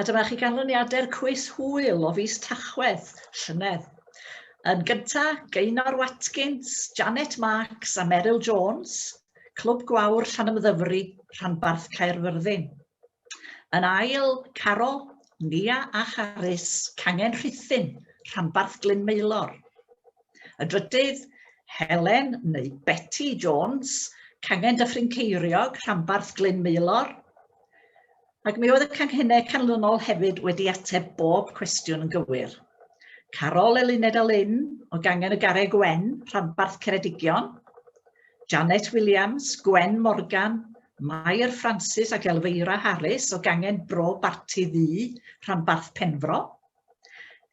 A dyma chi ganlyniadau'r cwis hwyl o fis Tachwedd llynedd. Yn gynta, Gaynor Watkins, Janet Marks a Meryl Jones, Clwb Gwawr Llanymddyfri, Rhanbarth Caerfyrddin. Yn ail, Carol, Nia a Charis, Cangen Rhuthun, Rhanbarth Glyn Maelor. Y drydydd, Helen neu Betty Jones, Cangen Dyffryn Ceiriog, Rhanbarth Glyn Maelor. Ac mi oedd y canghennau canlynol hefyd wedi ateb bob cwestiwn yn gywir. Carol Eluned a Lynn o gangen y Garreg Wen, rhanbarth Ceredigion, Janet Williams, Gwen Morgan, Mair Francis ac Elfeira Harris o gangen Bro Barti Ddu, rhanbarth Penfro,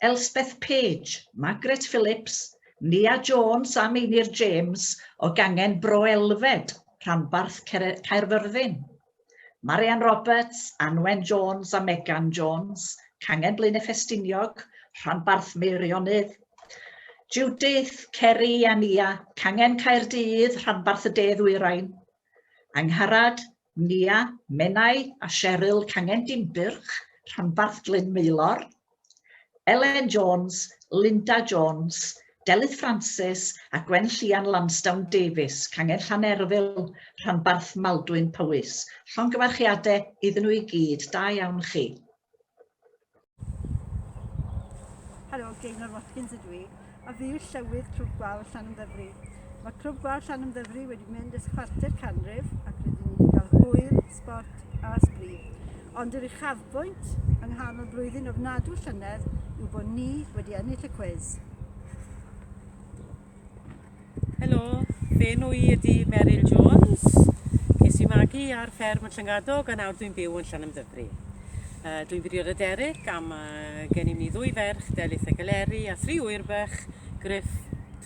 Elspeth Page, Margaret Phillips, Nia Jones a Meinir James o gangen Bro Elfed, rhanbarth Caerfyrddin. Marian Roberts, Anwen Jones a Megan Jones, Cangen Blaenau Ffestiniog, Rhanbarth Meirionnydd, Judith, Ceri a Nia, Cangen Caerdydd, Rhanbarth y De Ddwyrain, Angharad, Nia, Menai a Cheryl, Cangen Dinbych, Rhanbarth Glyn Maelor, Elen Jones, Linda Jones, Delyth Francis a Gwenllian Lansdowne Davies, Cangen Llanerfyl, Rhanbarth Maldwyn Powys. Llongyfarchiadau iddyn nhw i gyd, da iawn chi. Helo, Gaynor Watkins ydw i, a fi yw Llywydd Clwb Gwawr Llanymddyfri. Mae Clwb Gwawr Llanymddyfri wedi mynd ers chwarter canrif ac rydyn ni wedi cael hwyl, sbort a sbri. Ond yr uchafbwynt yng nghanol blwyddyn ofnadw llynedd yw bod ni wedi ennill y cwis. Helo, fy enw i ydy Meryl Jones. Ces i magu ar fferm yn Llangadog a nawr dwi'n byw yn Llanymddyfri. Uh, dwi'n briod â Derek a mae gennym ni ddwy ferch, Delyth ac Eleri, a thri ŵyr bach, Griff,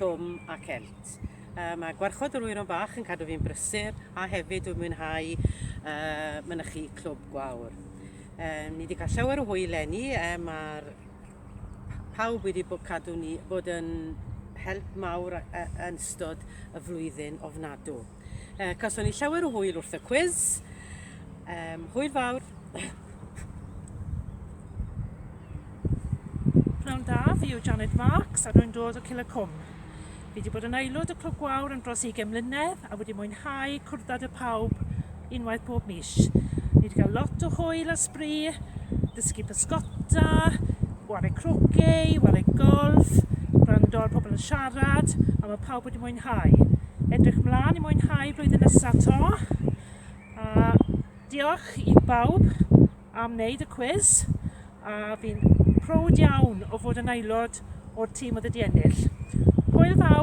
Twm a Celt. Uh, mae gwarchod yr wyron bach yn cadw fi'n brysur a hefyd dwi'n mwynhau uh, mynychu Clwb Gwawr. Um, ni wedi cael llawer o hwyl leni, um, mae'r pawb wedi bod cadw ni bod yn help mawr yn ystod y flwyddyn ofnadw. Uh, cawson ni llawer o hwyl wrth y cwiz. Um, hwyl fawr! Pnawn da, fi yw Janet Marks a rwy'n dod o Cil y Cwm. Fi wedi bod yn aelod o Clwb Gwawr am dros 20 mlynedd a wedi mwynhau cwrdd â pawb unwaith pob mis. Ni wedi cael lot o hwyl a sbri, dysgu pysgota, ware croquet, ware golf, gwrando ar pobl yn siarad, a mae pawb wedi mwynhau. Edrych mlaen i mwynhau blwyddyn nesaf to. A diolch i bawb am wneud y cwis a fi'n prowd iawn o fod yn aelod o'r tîm oedd wedi ennill. Hwyl fawr!